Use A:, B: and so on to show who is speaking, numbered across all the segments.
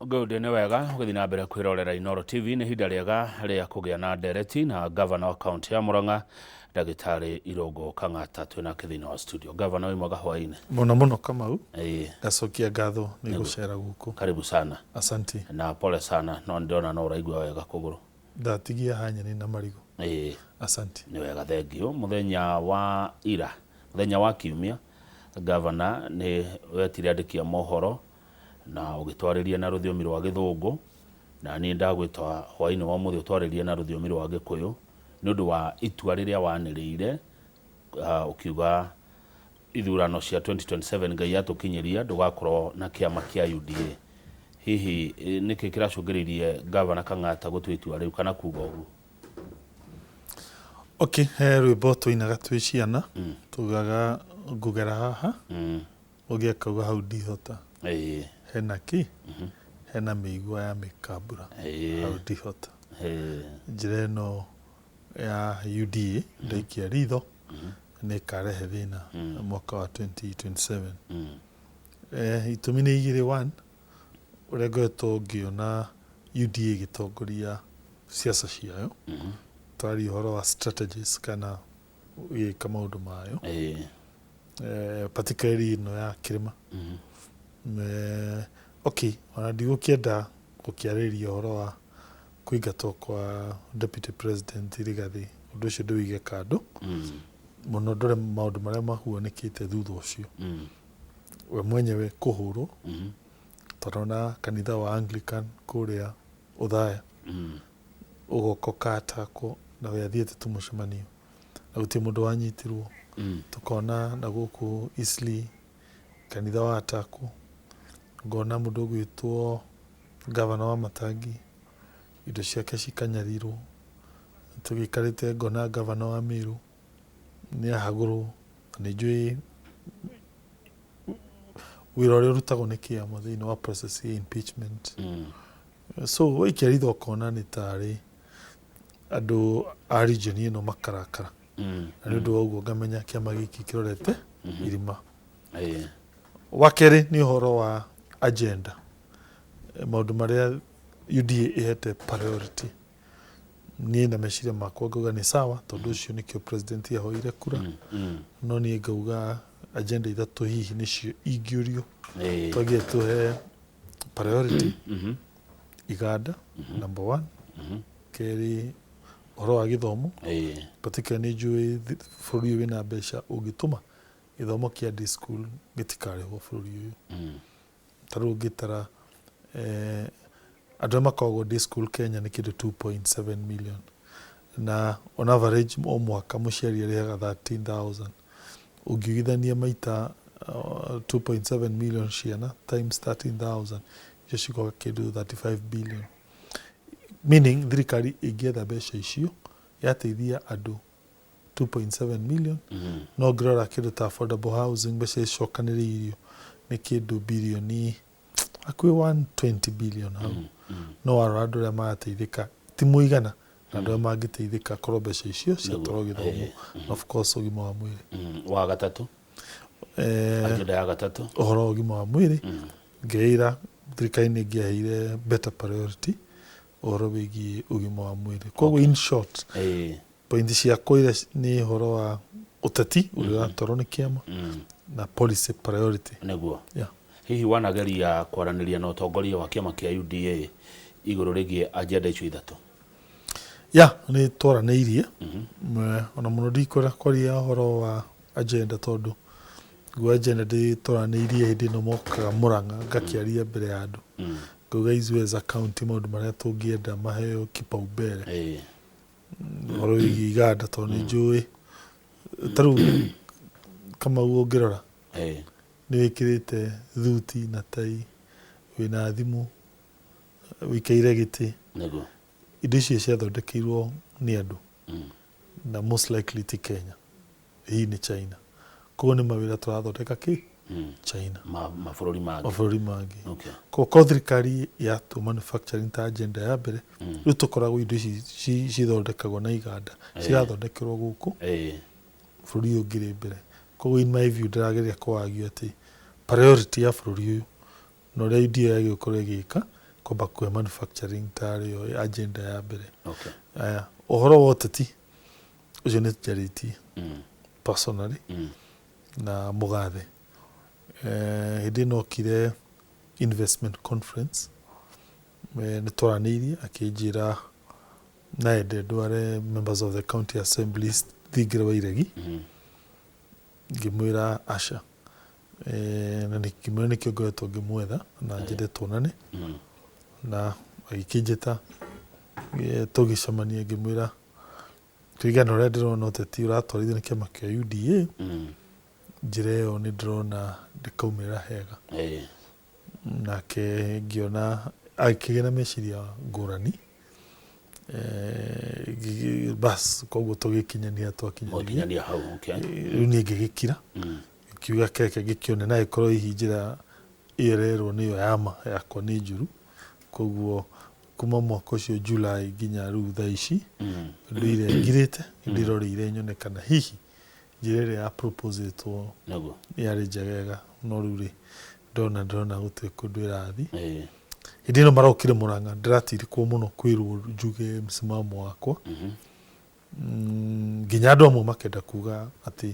A: Good, nĩ wega ũgĩthiĩ na mbere kwĩrorera Inooro TV. Nĩ ihinda rĩega rĩa kũgĩa na ndereti na gavana wa kaunti ya Murang'a, Ndagĩtarĩ Irũngũ Kang'ata. Twĩ nake thĩinĩ wa studio. Gavana, wĩ mwega hwaĩ-inĩ.
B: Mũno mũno, Kamau. Ngacokia ngatho nĩ gũcera gũkũ.
A: Karibu sana.
B: Asanti.
A: Na pole sana, no ndĩrona no ũraigua wega kũgũrũ.
B: Ndatigia hanyeni na marigũ. Asanti.
A: Nĩ wega, thengiũ. Mũthenya wa ira, mũthenya wa kiumia, gavana nĩ wetire andĩki a mohoro na ũgĩtwarĩria na rũthiomi rwa Gĩthũngũ, na niĩ ndagwĩta hwaĩ-inĩ wa ũmũthĩ ũtwarĩrie na rũthiomi rwa Gĩkũyũ nĩ ũndũ wa itua rĩrĩa wanĩrĩire, ũkiuga ithurano cia 2027 Ngai atũkinyĩria ndũgakorwo na kĩama kĩa UDA. Hihi nĩkĩ kĩracũngĩrĩirie Gavana Kang'ata gũtua itua rĩu kana kuga ũguo?
B: Okay, he rwĩmbo twainaga twĩ ciana, tugaga ngũgera haha, ũngĩ akauga hau ndihota. Hena kĩ? Hena mĩigua ya mĩkambura, hau ndihota. Njĩra ĩno ya UDA ndaikia ritho nĩ ĩkarehe thĩna mwaka wa 2027. Itũmi nĩ igĩrĩ. One, ũrĩa ngoretwo ngĩona UDA ĩgĩtongoria siasa ciayo, twaria ũhoro wa strategies kana ĩgĩka maũndũ mayo, particularly ĩno ya kĩrĩma. Okay, ona ndigũkĩenda gũkĩarĩrĩria ũhoro wa kũingatwo kwa Deputy President Rigathi, ũndũ ũcio ndĩwĩige kando mũno, ndore maũndũ marĩa mahuanĩkĩte thutha ũcio, we mwenyewe kũhũrwo, tũrona kanitha wa Anglican kũrĩa Ũthaya ũgoka ũkatakwo na we athiĩte tu mũcemanio na gũtirĩ mũndũ wanyitirwo. Tũkona na gũkũ Eastleigh kanitha watakwo, ngona mũndũ ũgwĩtwo gavana wa Matangi indo ciake cikanyarirwo, tũgĩikarĩte ngona gavana wa Meru nĩ ahagũrwo, na nĩ njũĩ wĩra ũrĩa ũrutagwo nĩ kĩama thĩinĩ wa process ya impeachment. So waikia ritho ũkona nĩ tarĩ andũ a region ĩno makarakara, na nĩ ũndũ wa ũguo ngamenya kĩama gĩkĩ kĩrorete irima. Wa kerĩ nĩ ũhoro wa agenda, maũndũ marĩa UDA ĩhete priority. Niĩ na meciria makwa ngauga nĩ sawa, tondũ ũcio nĩkĩo president ahoire kura, no niĩ ngauga agenda ithatũ hihi nĩcio ingĩũrio twagie tũhe priority. Iganda number one, kerĩ ũhoro wa gĩthomo, particularly nĩ njũĩ bũrũri ũyũ wĩna mbeca ũngĩtũma gĩthomo kĩa day school gĩtikarĩhwo bũrũri ũyũ. Ta rĩu ũngĩtara andũ arĩa makoragwo day school Kenya nĩ kĩndũ 2.7 million, na on average o mwaka mũciari arĩhaga 13,000. Ũngiugithania maita 2.7 million ciana times 13,000, icio cigoka kĩndũ 35 billion, meaning thirikari ĩngĩetha mbeca icio yateithia andũ 2.7 million. No ngĩrora kĩndũ ta affordable housing, mbeca icokanĩrĩirio nĩ kĩndũ birioni hakuhĩ 120 billion hau, no warora andũ arĩa marateithĩka ti mũigana na andũ arĩa mangĩteithĩka korwo mbeca icio ciatwarwo gĩthomo na of course ũgima wa mwĩrĩ.
A: Wa gatatũ? Agenda ya gatatũ?
B: Ũhoro wa ũgima wa mwĩrĩ, ngeĩra thirikari nĩ ĩngĩaheire better priority ũhoro wĩgiĩ ũgima wa mwĩrĩ. Koguo in short, point ciakwa iria nĩ ũhoro wa ũteti ũrĩa ũratwarwo nĩ kĩama na policy priority.
A: Nĩguo. Hihi wanageria kwaranĩria na ũtongoria wa kĩama kĩa UDA igũrũ rĩgiĩ agenda icio ithatũ?
B: Ya, nĩ twaranĩirie. Ona mũno ndikwenda kwaria ũhoro wa agenda, tondũ guo agenda ndĩ twaranĩirie hĩndĩ ĩno mokaga Mũrang'a, ngakĩaria mbere ya andũ, ngauga ithuĩ as a county maũndũ marĩa tũngĩenda maheo kipaumbele, ũhoro wĩgiĩ iganda, tondũ nĩ njũĩ ta rĩu, Kamau, ũngĩrora nĩ wĩkĩrĩte thuti na tai, wĩna thimũ, wĩikaire gĩtĩ. Indo icio ciathondekeirwo nĩ andũ na most likely ti Kenya, hihi nĩ China. Koguo nĩ mawĩra tũrathondeka kĩ China.
A: Mabũrũri mangĩ.
B: Mabũrũri mangĩ. Koguo korwo thirikari yatua manufacturing ta agenda ya mbere, rĩu tũkoragwo indo ici cithondekagwo na iganda cirathondekerwo gũkũ, bũrũri ũyũ ũngĩrĩ mbere. Koguo in my view ndĩrageria kũargue atĩ priority ya bũrũri ũyũ na ũrĩa UDA yagĩrĩirwo gũkorwo ĩgĩka Kwamba kũhe manufacturing tarĩ yo agenda ya mbere. Aya, ũhoro wa ũteti ũcio nĩ njarĩtie personally na mũgathe. Hĩndĩ ĩno okire investment conference, nĩ twaranĩirie akĩnjĩra na ende ndware members of the county assemblies thingira wa iregi. Ngĩmwĩra aca. Na ngĩmwĩra nĩkĩo ngoretwo ngĩmwetha na njende tuonane. Na agĩkĩnjĩta, tũgĩcemania ngĩmwĩra kũringana na ũrĩa ndĩrona ũteti ũratwarithio nĩ kĩama kĩa UDA, njĩra ĩyo nĩ ndĩrona ndĩkaumĩrĩra hega. Nake ngĩona agĩkĩgĩa na meciria ngũrani. Bas koguo tũgĩkinyania twakinyanirie.
A: Mwakinyania hau, okay.
B: Rĩu niĩ ngĩgĩkira. Ngiuga keke ngĩkĩone na ĩkorwo hihi njĩra ĩyo ĩrerwo nĩyo ya ma yakwa nĩ njũru. Koguo kuma mwaka ũcio July nginya rĩu thaa ici ndũire ngirĩte, ndĩroreire nyone kana hihi njĩra ĩrĩa ya proposĩtwo yarĩ njegega, no rĩu rĩ ndona ndĩrona gũtirĩ kũndũ ĩrathiĩ. Hĩndĩ ĩno marokire Murang'a ndĩratirikwo mũno kwĩrwo njuge msimamo wakwa. Nginya andũ amwe makenda kuga atĩ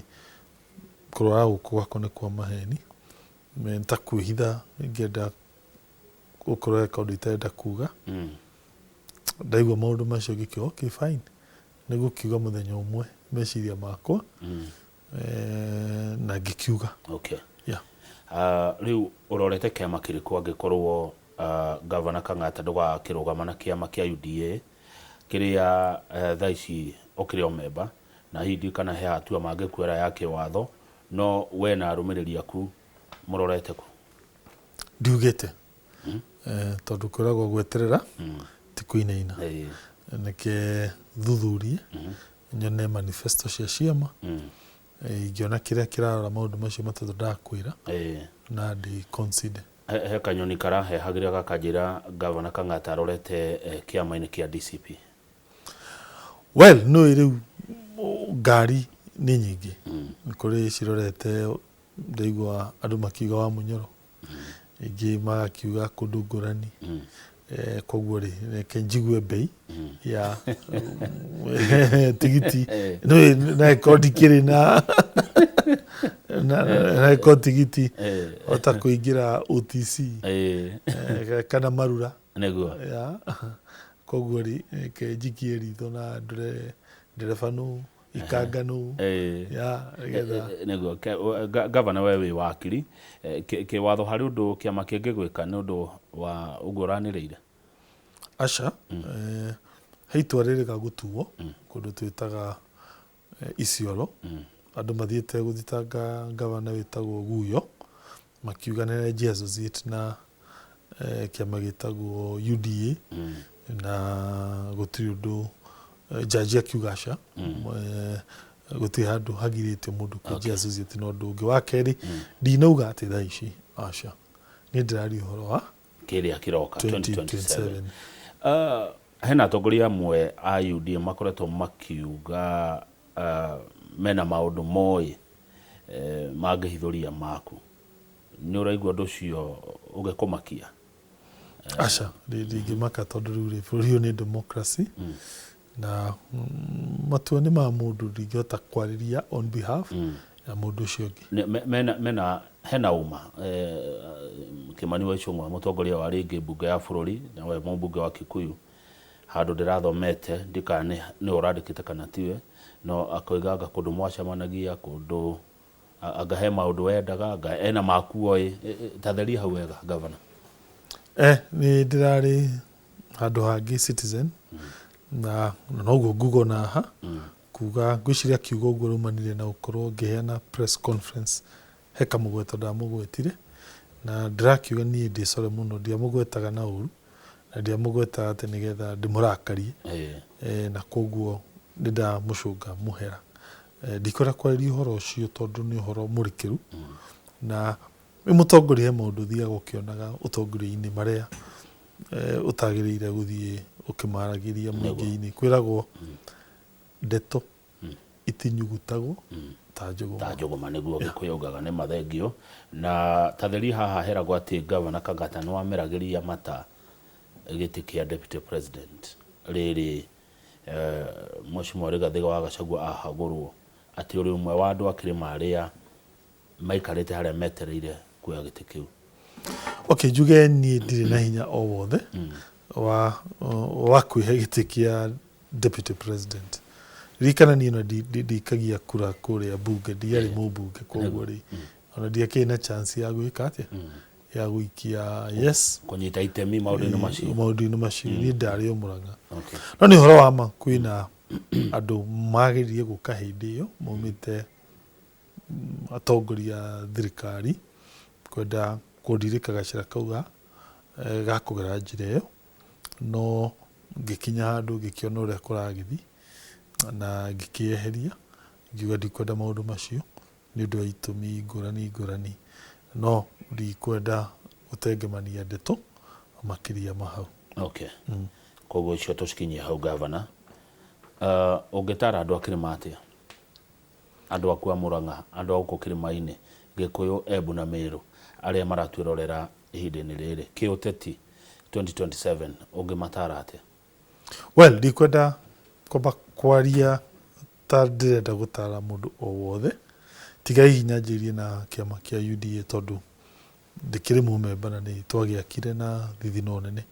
B: kũrwara gũkũ gwakwa nĩ kwa maheni, nĩ ta kwĩhitha ngĩenda gũkorwo he kaũndũ itarenda kuga. Ndaigua maũndũ macio ngĩkiuga okay fine, nĩ ngũkiuga mũthenya ũmwe meciria makwa. Na ngĩkiuga. Yeah.
A: Rĩu ũrorete kĩama kĩrĩkũ angĩkorwo Gavana Kang'ata ndũgakĩrũgama na kĩama kĩa UDA kĩrĩa thaa ici ũkĩrĩ o memba, na hihi ndiũĩ kana he hatua mangĩkuoera ya kĩwatho, no we na arũmĩrĩri aku mũrorete kũ?
B: Ndiugĩte. Tondũ kwĩragwo gweterera ti kũinaina. Nĩke thuthurie nyone manifesto cia ciama, ingĩona kĩrĩa kĩrarora maũndũ macio matatũ ndakwĩra na ndĩ consider.
A: He kanyoni karahehagĩra gakanjĩra Gavana Kang'ata arorete kĩama-inĩ kĩa DCP.
B: Well, nĩũĩ rĩu ngari nĩ nyingĩ. Nĩ kũrĩ cirorete ndaigua andũ makiuga wa Munyoro, ingĩ magakiuga kũndũ ngũrani. Koguo rĩ reke njigue bei ya tigiti. Nĩũĩ na ĩkorwo ndikĩrĩ na na ĩkorwo tigiti ota kũingĩra OTC kana Marura.
A: Nĩguo.
B: Yeah. Koguo rĩ reke njikie ritho na ndore ndereba nũ, ikanga nũ, ya nĩgetha
A: Nĩguo. Gavana we wĩ wakiri, kĩwatho harĩ ũndũ kĩama kĩngĩgwĩka nĩ ũndũ wa ũguo ũranĩrĩire?
B: Aca. He itua rĩrĩga gũtuo kũndũ twĩtaga Isiolo. Andũ mathiĩte gũthitanga gavana wĩtagwo Guyo makiuga nĩ arenjia associate na kĩama gĩtagwo UDA na gũtirĩ ũndũ jaji akiuga aca. Gũtirĩ handũ hagirĩtio mũndũ kwenjia associate na ũndũ ũngĩ. Wa kerĩ, ndinauga atĩ thaa ici aca, niĩ ndĩraria ũhoro wa
A: kĩrĩa kĩroka
B: 2027.
A: 2027. Hena atongoria amwe a UDA makoretwo makiuga mena maũndũ moĩ mangĩhithũria maku. Nĩ ũraigua ũndũ ũcio ũgĩkũmakia?
B: Aca, ndingĩmaka tondũ rĩu rĩ bũrũri ũyũ nĩ democracy na matua nĩ ma mũndũ, ndingĩhota kwarĩria on behalf ya mũndũ ũcio ũngĩ.
A: Mena hena ũma Kĩmani wa Ichung'wa mũtongoria wa rĩngĩ mbunge ya bũrũri na we mũmbunge wa Kikuyu handũ ndĩrathomete ndikana nĩwe ũrandĩkĩte kana tiwe, no akoiga anga kũndũ mwacemanagia kũndũ anga he maũndũ wendaga anga ena maku oĩ. Tatheria hau wega gavana.
B: Nĩ ndĩrarĩ handũ hangĩ Citizen na noguo nguga ona haha kuga ngwĩciria kiugo ũguo raumanire na gũkorwo ngĩheana press conference he kamũgweto ndamũgwetire na ndĩrakiuga niĩ ndĩ sorry mũno, ndiamũgwetaga na ũru na ndiamũgwetaga atĩ nĩgetha ndĩmũrakarie. Na koguo nĩ ndamũcũnga mũhera. Ndikwenda kwarĩria ũhoro ũcio tondũ nĩ ũhoro mũrikĩru na wĩ mũtongoria he maũndũ ũthiaga ũkĩonaga ũtongoria-inĩ marĩa ũtagĩrĩire gũthiĩ ũkĩmaragĩria mũingĩ-inĩ. Kwĩragwo ndeto itinyugutagwo ta njũgũma.
A: Ta njũgũma nĩguo Gĩkũyũ augaga nĩ mathengio. Na tatheri haha heragwo atĩ Gavana Kang'ata nĩ wameragĩria mata Gĩtĩ kĩa deputy president rĩrĩ Mheshimiwa Rigathĩ wa Gachagua ahagũrwo, atĩ ũrĩ ũmwe wa andũ a kĩrĩma arĩa maikarĩte harĩa metereire kuoya gĩtĩ kĩu?
B: Okay, njuge niĩ ndirĩ na hinya o wothe wa kwĩhe gĩtĩ kĩa deputy president. Ririkana niĩ ona ndikagia kura kũrĩa bunge, ndiarĩ mũmbunge, koguo rĩ ona ndiakĩrĩ na chance ya gwĩka atĩa, ya gũikia yes.
A: Kũnyita itemi maũndũ-inĩ macio.
B: Maũndũ-inĩ macio niĩ ndarĩ o Mũrang'a. No nĩ ũhoro wa ma kwĩna andũ mageririe gũka hĩndĩ ĩyo maumĩte atongoria a thirikari kwenda kũndirĩka gacĩra kau ga kũgera njĩra ĩyo, no ngĩkinya handũ ngĩkĩona ũrĩa kũragĩthiĩ na ngĩkĩeheria, ngiuga ndikwenda maũndũ macio nĩ ũndũ wa itũmi ngũrani ngũrani, no ndikwenda gũtengemania ndeto makĩria ma hau.
A: Okay. Koguo icio tũcikinyie hau, gavana. Ũngĩtara andũ a kĩrĩma atĩa? Andũ aku a Mũrang'a, andũ a gũkũ kĩrĩma-inĩ, Gĩkũyũ, Embu na Meru, arĩa maratwĩrorera ihinda-inĩ rĩrĩ, kĩũteti 2027, ũngĩmatara atĩa?
B: Well, ndikwenda kwamba kwaria ta ndĩrenda gũtara mũndũ o wothe, tiga hihi nyanjĩrĩrie na kĩama kĩa UDA tondũ ndĩkĩrĩ mũmemba na nĩ twagĩakire na thithino nene.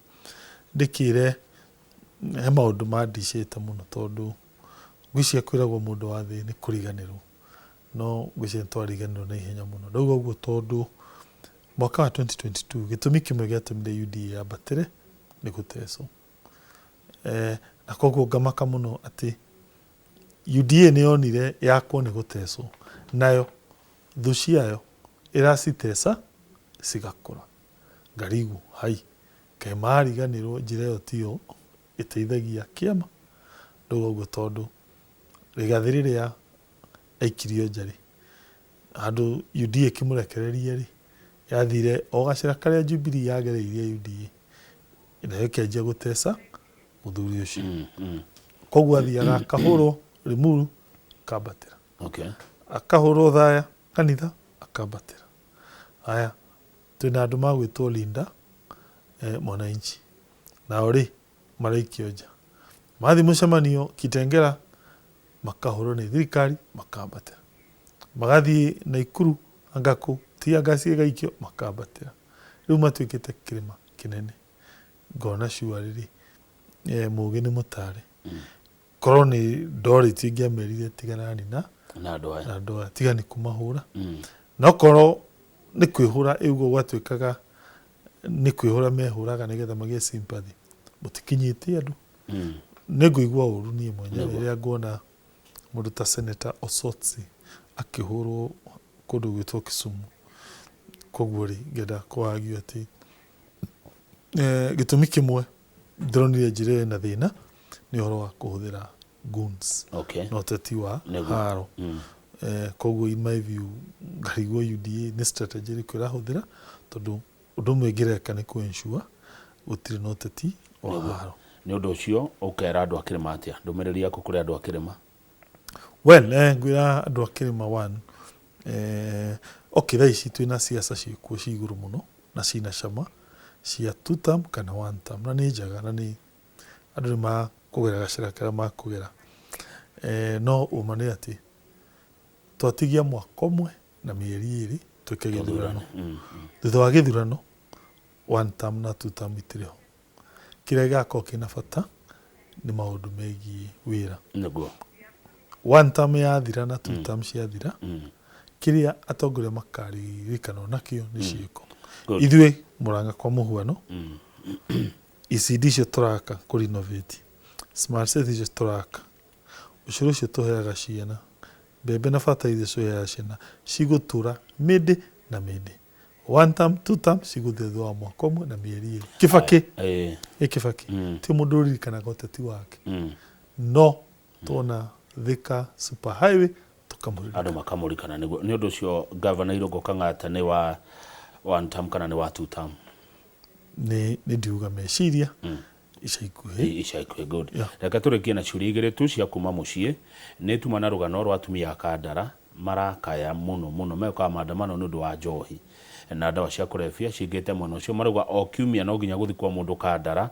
B: Ndĩkĩre he maũndũ mandicĩte mũno tondũ ngwĩciria kwĩragwo mũndũ wa thĩ nĩ kũriganĩrwo, no ngwĩciria nĩ twariganĩrwo na ihenya mũno. Ndauga ũguo tondũ mwaka wa 2022 gĩtũmi kĩmwe gĩatũmire UDA yambatĩre nĩ gũtecwo. Na koguo ngamaka mũno atĩ UDA nĩ yonire yakwo nĩ gũtecwo, nayo thũ ciayo ĩraciteca cigakũra. Ngarigwo hai, kaĩ mariganĩrwo njĩra ĩyo tiyo ĩteithagia kĩama? Ndauga ũguo tondũ Rigathĩ rĩrĩa aikirio nja rĩ, handũ UDA ĩkĩmũrekererie rĩ, yathire o gacĩra karĩa Jubilee yagereirie UDA, nayo ĩkĩanjia gũteca mũthuri ũcio. Koguo athiaga akahũrwo Limuru akambatĩra, akahũrwo Thaya kanitha akambatĩra. Haya, twĩna andũ magwĩtwo Linda Mwananchi, nao rĩ maraikio nja. Mathiĩ mũcemanio Kitengela makahũrwo nĩ thirikari makambatĩra. Magathiĩ Naikuru anga kũ tear gas ĩgaikio makambatĩra. Rĩu matuĩkĩte kĩrĩma kĩnene. Ngona sure rĩ, mũgĩ nĩ mũtare. Korwo nĩ ndorĩtio ingĩamerire tiganani na
A: na andũ aya.
B: Na andũ aya, tiga nĩ kũmahũra. No korwo nĩ kwĩhũra ĩguo gwatuĩkaga nĩ kwĩhũra mehũraga nĩgetha magĩe sympathy, mũtikinyĩtie andũ. Nĩ ngũigua ũru niĩ mwenyewe rĩrĩa nguona mũndũ ta Senator Osotsi akĩhũrwo kũndũ gwĩtwo Kisumu. Koguo rĩ, ngenda kũ argue atĩ gĩtũmi kĩmwe ndĩronire njĩra ĩyo ĩna thĩna nĩ ũhoro wa kũhũthĩra goons na ũteti wa haro. Koguo in my view ngarigwo UDA nĩ strategy ĩrĩkũ ĩrahũthĩra, tondũ ũndũ ũmwe ĩngĩreka nĩ kũ ensure gũtirĩ na ũteti wa haro.
A: Nĩ ũndũ ũcio ũkera andũ a kĩrĩma atĩa? Ndũmĩrĩri yaku kũrĩ andũ a kĩrĩma?
B: Well, ngwĩra andũ a kĩrĩma one, okay, thaa ici twĩna siasa ciĩkuo ci igũrũ mũno na cina cama cia two term kana one term, na nĩ njega na nĩ andũ nĩ makũgera gacĩra karĩa makũgera. No ũma nĩ atĩ twatigia mwaka ũmwe na mĩeri 2 twĩke gĩthurano. Thutha wa gĩthurano one term na two term itirĩ ho. Kĩrĩa gĩgakorwo kĩna bata nĩ maũndũ megiĩ wĩra. One term yathira na two term ciathira, kĩrĩa atongoria makaririkanwo nakĩo nĩ ciĩko. Ithuĩ Mũrang'a kwa mũhuano, ECD icio tũraka kũ renovate, smart city icio tũraka, ũcũrũ ũcio tũheaga ciana, mbembe na bataraitha icio tũheaga ciana, cigũtũra mĩndĩ na mĩndĩ. One term, two term cigũthira thutha wa mwaka ũmwe na mĩeri 2. Kĩbakĩ, ĩ Kĩbakĩ ti mũndũ ũririkanaga ũteti wake, no tuona Thika super highway tũkamũririkana.
A: Andũ makamũririkana nĩguo. Nĩ ũndũ ũcio Gavana Irũngũ Kang'ata nĩ wa one term kana nĩ wa two term?
B: Nĩ ndiuga meciria ica ikuhĩ.
A: Ica ikuhĩ, good. Reke tũrĩkie na ciũria igĩrĩ tu cia kuma mũciĩ. Nĩ tuma na rũgano rwa atumia a Kandara marakaya mũno mũno, mekaga maandamano nĩ ũndũ wa njohi. Na ndawa cia kũrebia cingĩte mwena ũcio. Marauga o kiumia no nginya gũthikwo mũndũ Kandara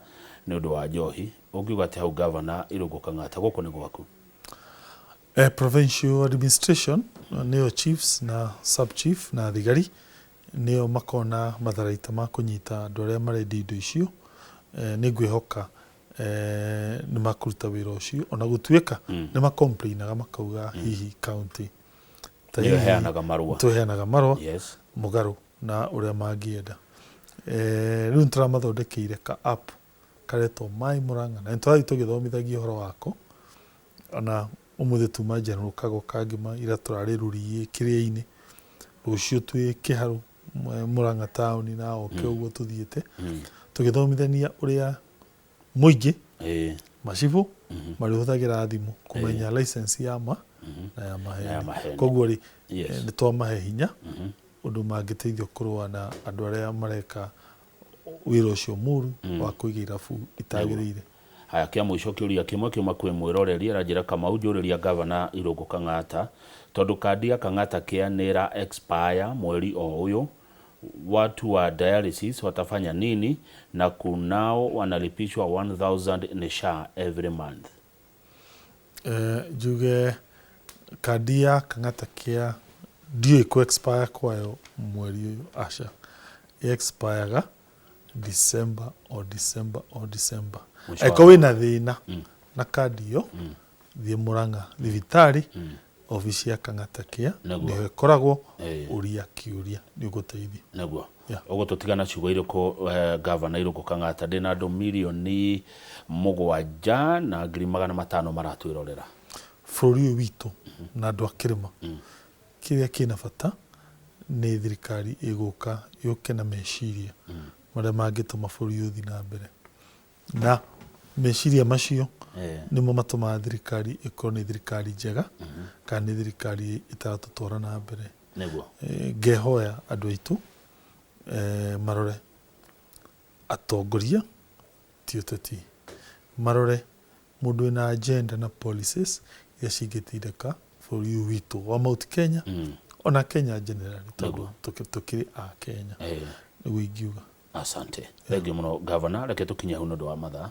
A: nĩ ũndũ wa njohi. Ũngiuga atĩa hau Gavana Irũngũ Kang'ata? Gũkũ nĩ gwaku.
B: Provincial administration nĩyo chiefs na sub chief na thigari nĩo makoragwo na matharaita ma kũnyita andũ arĩa marendia indo icio. Nĩ ngwĩhoka nĩ makũruta wĩra ũcio ona gũtuĩka nĩ ma complainaga makauga hihi county ta
A: Nĩyo
B: hihi
A: ĩheanaga marũa.
B: Tũheanaga marũa
A: Yes.
B: Mũgarũ na ũrĩa mangĩenda. Rĩu nĩ tũramathondekeire ka app karetwo My Murang'a na nĩ tũrathiĩ tũgĩthomithagia ũhoro wako. Ona ũmũthĩ tuma General Kago Kangima, ira tũrarĩ Rũriĩ Kĩrĩa-inĩ, rũciũ twĩ Kĩharũ Murang'a taũni na oke ũguo tũthiĩte tũgĩthomithania ũrĩa mũingĩ macibũ marĩhũthagĩra thimũ kũmenya license ya ma na ya
A: Na ya
B: maheni.
A: Maheni.
B: Koguo rĩ, nĩ twamahe hinya ũndũ mangĩteithio kũrũa na andũ arĩa mareka wĩra ũcio mũru wa kũiga irabu itagĩrĩire.
A: Haya, kĩa mũico kĩũria kĩmwe kĩuma kwĩ mwĩroreri aranjĩra Kamau njũrĩria Gavana Irũngũ Kang'ata tondũ kandi ya Kang'ata Care nĩ ĩra expire mweri o ũyũ watu wa dialysis watafanya nini na kunao wanalipishwa 1000 ni SHA every month.
B: Njuge kandi ya Kang'ata Care ndiũĩ kũ expire kwayo mweri ũyũ, aca, ĩ expire December o December o December.
A: Mũico wa
B: Angĩkorwo wĩna thĩna na kandi ĩyo, thiĩ Mũrang'a thibitarĩ, obici ya Kang'ata Care nĩho ĩkoragwo, ũria kĩũria nĩ ũgũteithio.
A: Nĩguo. Ũgũtũtiga na ciugo irĩkũ Gavana Irũngũ Kang'ata? Ndĩna andũ 7,500,000 maratwĩrorera.
B: Bũrũri ũyũ witũ na andũ a kĩrĩma, kĩrĩa kĩna bata nĩ thirikari ĩgũka yũke na meciria marĩa mangĩtũma bũrũri ũyũ ũthiĩ na mbere. Na meciria macio nĩmo matũmaga thirikari ĩkorwo nĩ thirikari njega kana nĩ thirikari ĩtaratũtwara na mbere. Ngehoya andũ aitũ marore atongoria ti ũteti, marore mũndũ wĩna agenda na policies iria cingĩtindĩka bũrũri ũyũ witũ wa Mount Kenya ona Kenya generally tondũ tũkĩrĩ a Kenya, nĩguo ingiuga.
A: Asante. Thengiũ mũno Gavana, reke tũkinye hau nĩ ũndũ wa mathaa.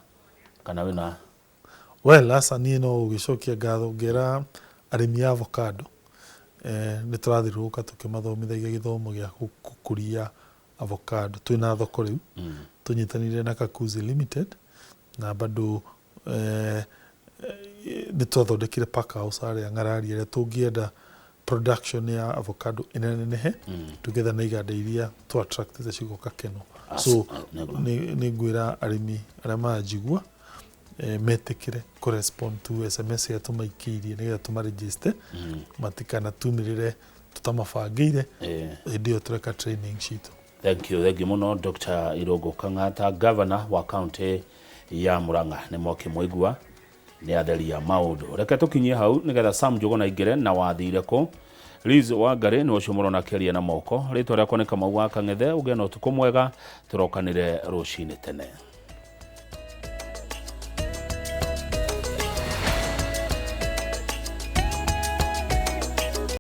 A: Kana wĩna
B: Well, aca niĩ no gũgĩcokia ngatho ngera arĩmi a avocado nĩ tũrathiũrũrũka tũkĩmathomithagia gĩthomo gĩa gũkũria avocado. Twĩna thoko rĩu tũnyitanĩire na Kakuzi Limited na bado nĩ twathondekire pack house harĩa Ng'arari ĩrĩa tũngĩenda production ya avocado ĩnenehe together na iganda iria tũ attractĩte cigoka Kenol. So nĩ ngwĩra arĩmi arĩa maranjigua metĩkĩre kũ respond to SMS ĩrĩa tũmaikĩirie nĩgetha tũmaregister matikanatumĩrĩre tũtamabangĩire hĩndĩ ĩyo tũreka training citũ.
A: Thank you, thank you mũno Dr. Irũngũ Kang'ata, Governor wa kaunti ya Murang'a. Nĩ mwakĩmũigua nĩ atheria maũndũ. Reke tũkinyie hau nĩgetha Sam Njũgũna aingĩre na wathire kũ. Liz Wangari nĩ ũcio mũrona akĩaria na moko. Rĩtwa rĩakwa nĩ Kamau wa Kang'ethe, ũgĩe na ũtukũ mwega, tũrokanĩre rũcinĩ tene.